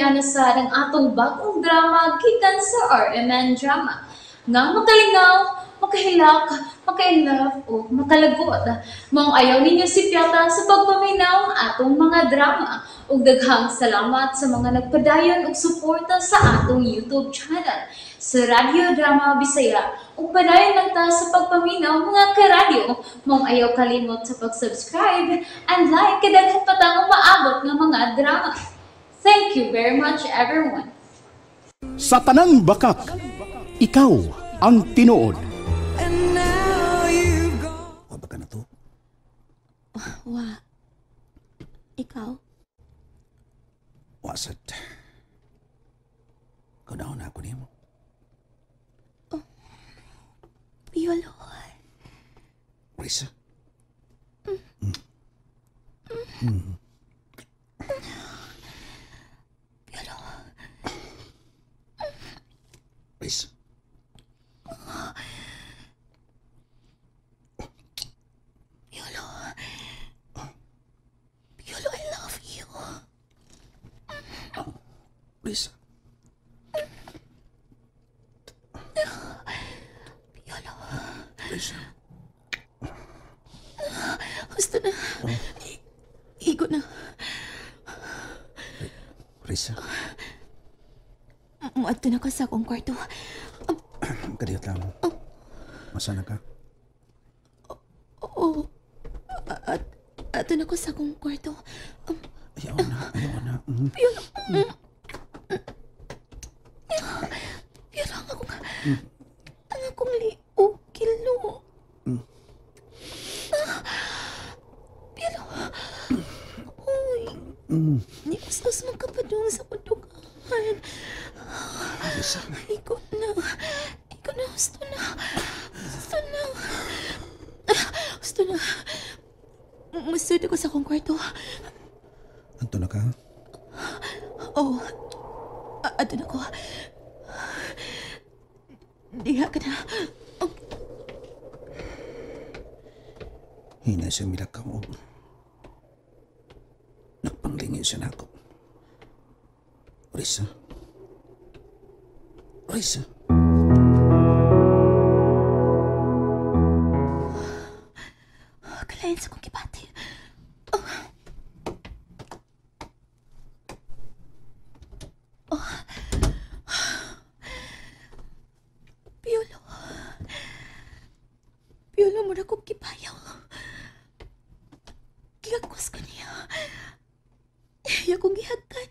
Amiana sa ang atong bagong drama gikan sa RMN Drama. Nga makalingaw, makahilak, makainlove o makalagot. Maong ayaw ninyo sipyata sa pagpaminaw ang atong mga drama. Ug daghang salamat sa mga nagpadayon og suporta sa atong YouTube channel sa Radyo Drama Bisaya. Ug padayon lang ta sa pagpaminaw, mga karadyo. Maong ayaw kalimot sa pag-subscribe and like kay daghan pa tang umaabot nga mga drama. Thank you very much, everyone. Sa tanang bakak, ikaw ang tinuod. Wa ba ka na to? Wa. Ikaw? Wa sad. Kunaon na ako nimo. Piolo. Risa. Piolo. Risa. Piolo. Piolo, I love you. Risa. Piolo. Risa. Gusto na. Igo na. Risa. Muadto na ko sa akong kwarto. Kadiyot lang. Masa na ka? Oo. At ato na ko sa akong kwarto. Ayaw na. Ayaw na. Piolo. Piolo, ang akong liog, kilo. Piolo. Uy. Ni-us-us man ka pa doon sa kudugan. Risa. Ikaw na. Ikaw na. Gusto na. Gusto na. Gusto na. Masud ako sa akong kwarto. Anto na ka? Oo. Ato na ko. Diha ka na. Hinay siya milakaw. Nagpanglingi siya na ako. Risa. Risa. Kalain sa kong kibati. Oh. Piolo. Piolo, mura kong kipayaw. Gigakos ko niya. Iya kong gihagkan.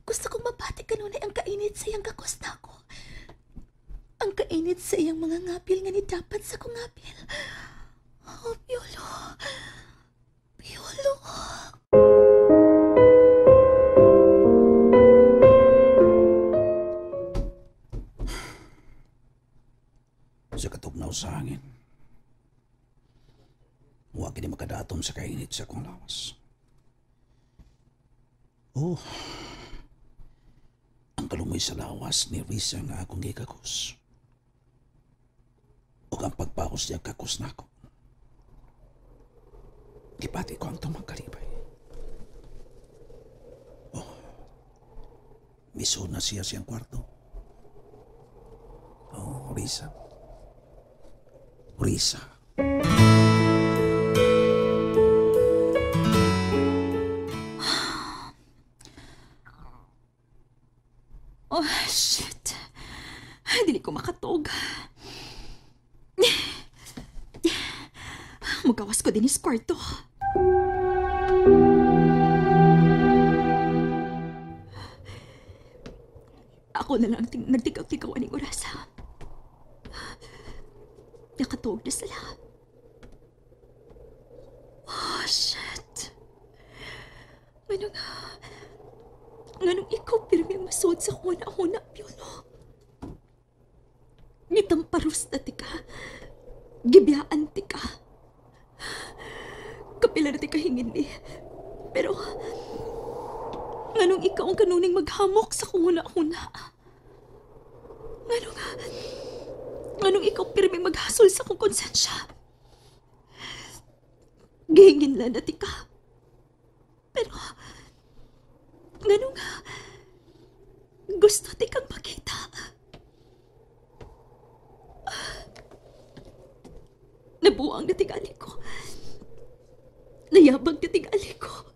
Gusto kong mabati kanunay ang kainit sa iyang gakos na ako. Ang kainit sa iyang mga ngapil nga ni dapat sa kong ngapil. Oh, Piolo. Piolo. Sa katugnaw sa hangin. Huwag kini makadatom sa kainit sa akong lawas. Oh, ang kalumoy sa lawas ni Risa nga akong gikakos. O ang pagpaos niya kakos na ako. Gipati ko ang tumang kalibay. Oh, miso na siya siyang kwarto. Oh, Risa. Risa. Oh, shit. Dili ko makatog. Magawas ko din is kwarto. Ako na lang nagtikaw-tikaw aning orasa. Nakatog na sila. Oh, shit. Nganong ikaw pirmi ang masuod sa huna-huna, Piolo. Nitamparos na ti ka. Gibiyaan ti ka. Kapila na ti ka hingin ni. Pero, nganong ikaw ang kanuning maghamok sa huna-huna? Nganong ikaw pirmi maghasol sa kong konsensya? Gihingin lang na ti ka. Pero, Gusto ti kang makita. Nabuang na tingali ko. Nayabang na tingali ko.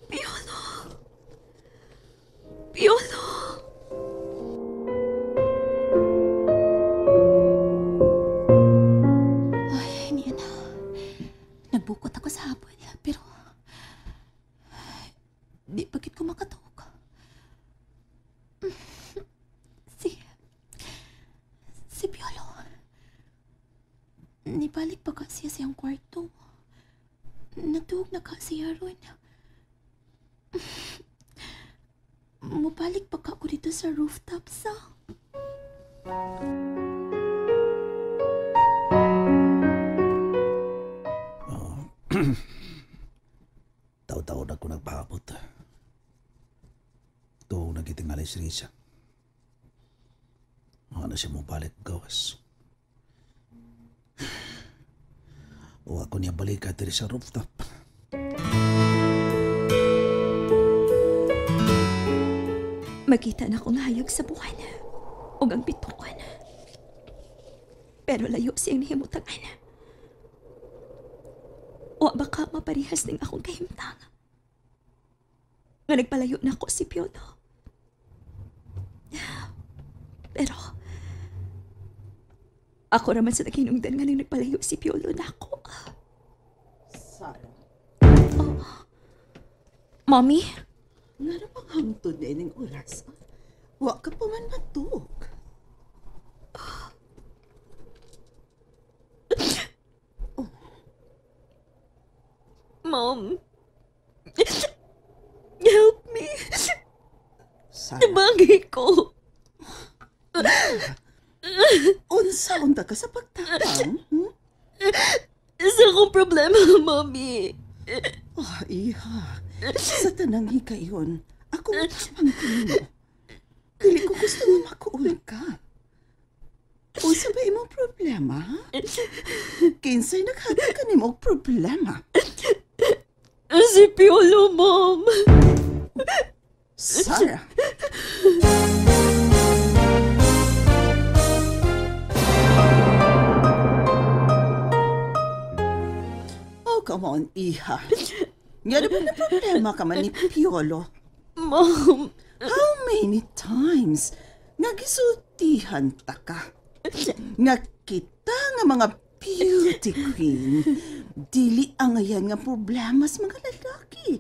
Piolo. Piolo. Ay, niya na. Nagbukot ako sa hapon, pero di bakit ko makatuog. Si Piolo. Nibalik pa ka siya sa iyang kwarto. Natuog na ka siya ron. Mubalik pa ka ako dito sa rooftop sa. Oh. Taw-taw na ko nagpaabot. Tuong nagitingali si Risa. Mga na siya mubalik gawas. O ako niya balik ka diri sa rooftop. Makita na akong hayag sa buwan o ang bituon. Pero layo siyang nahimutangan. O baka maparihas ning akong kahimtang. Nga nagpalayo na ako si Piolo. Pero ako raman sa naginungdan nga nang nagpalayo si Piolo na ako. Sarah. Oh. Mommy? Nga na bang hangtod na ining oras? Wa ka pa man matug. Oh. Mom. Help me. Sarah. Nabangay ko. Unsa-unta ka sa pagtapang? Hmm? Isa akong problema, Mommy. Oh, iha. Sa tanang hikayon, ako matapang kanino. Dili ko gusto nga makuul ka. Unsa ba imong problema? Kinsay naghatag ka nimo og problema? Si Piolo, Mom. Sarah. Oh, come on, iha. Nga na ba na problema ka man ni Piolo? Mom. How many times nga gisultihan ta ka? Nga kita nga mga beauty queen, dili ang ngayan nga problema sa mga lalaki.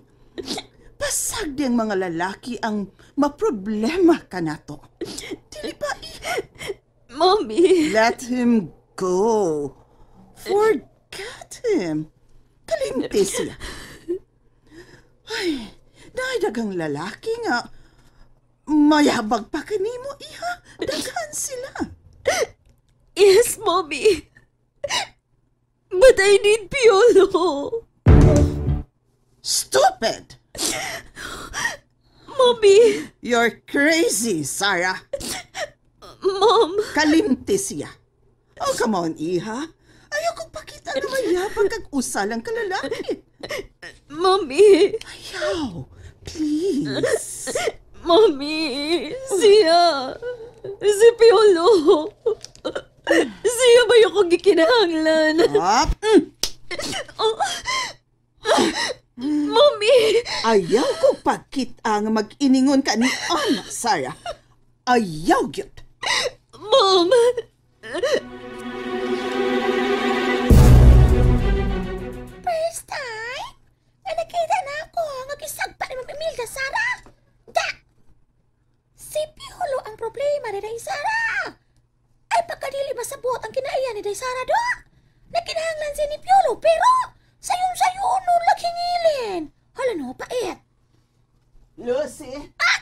Pasag di ang mga lalaki ang maproblema ka nato. Dili ba, iha? Mommy. Let him go. Forget him. Kalimti siya. Ay, naidagang lalaki nga. Mayabag pa kanimo, iha. Daghan sila. Yes, Mommy. But I need Piolo. Stupid! Mommy. You're crazy, Sarah. Mom. Kalimti siya. Oh, come on, iha. Ayaw kong pakita na mayabang kag usalang kalalaki. Mommy. Ayaw. Please. Mommy. Siya. Si Piolo. Siya ba yung kong gikinahanglan? Up. Oh. Mommy. Ayaw ko pagkita nga mag-iningon ka ni Ana, Sarah. Ayaw gyud. Mom. First time na nakita na ako nga gisagpa ni Ma'am Imelda, Sarah. Da! Si Piolo ang problema ni Day Sarah. Ay pagkadili ba sa buot ang kinaiya ni Day Sarah do? Nakinahanglan siya ni Piolo pero sayon-sayon nun lang hingilin. Hala no, pait. Lucy. Ah!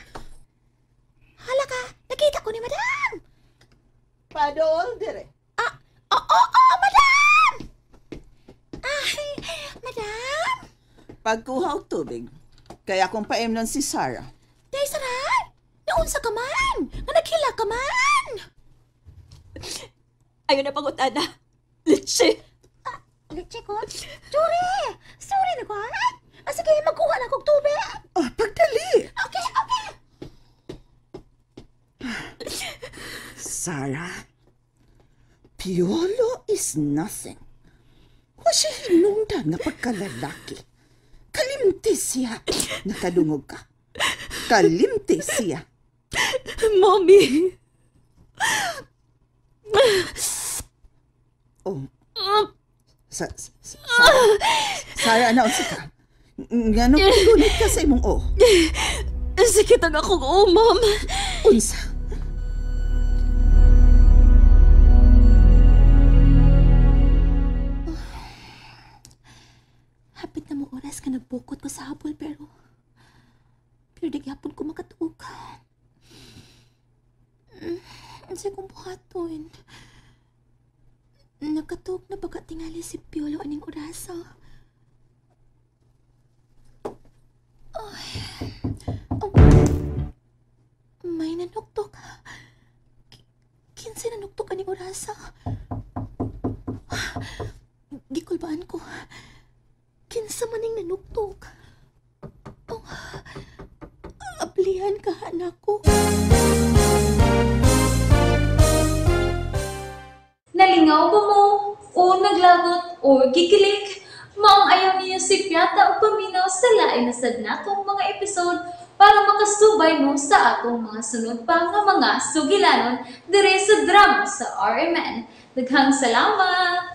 Hala ka, nakita ko ni Madam. Padol dire. Ah, oo, oo, Madam! Ay, Madam! Pagkuha og tubig, kaya akong paimnon si Sarah. Day Sarah, naunsa ka man? Nga naghila ka man? Ayaw na pangutana. Leche. Ah, leche ko? Sorry! Sorry na ko, ha? Sige, magkuha na kog tubig. Oh, pagdali. Okay, okay. Sarah, Piolo is nothing. Wa siya hinungdan nga pagkalalaki. Kalimti siya. Nakadungog ka. Kalimti siya. Mommy! Oh. Sarah, Sarah, naunsa ka? Ngano gunit ka sa imong o? Sakit ang akong o, Mom. Unsa? Hapit na mo oras ka nagbukot ko sa habol pero di gyapon ko makatuog. Unsay kong buhaton? Nakatuog na baka tingali si Piolo aning orasa. Ay. Oh. May nanuktok. Kinsay nanuktok aning orasa? Gikulbaan ko. Kinsa maning nanuktok? Oh, ablihan ka, anak ko. Nalingaw ba mo? O naglagot o gikilig? Maong ayaw niyo si Piata o paminaw sa lain na sad natong mga episode para makasubay mo sa atong mga sunod pa nga mga sugilanon dire sa drama sa RMN. Daghang salamat!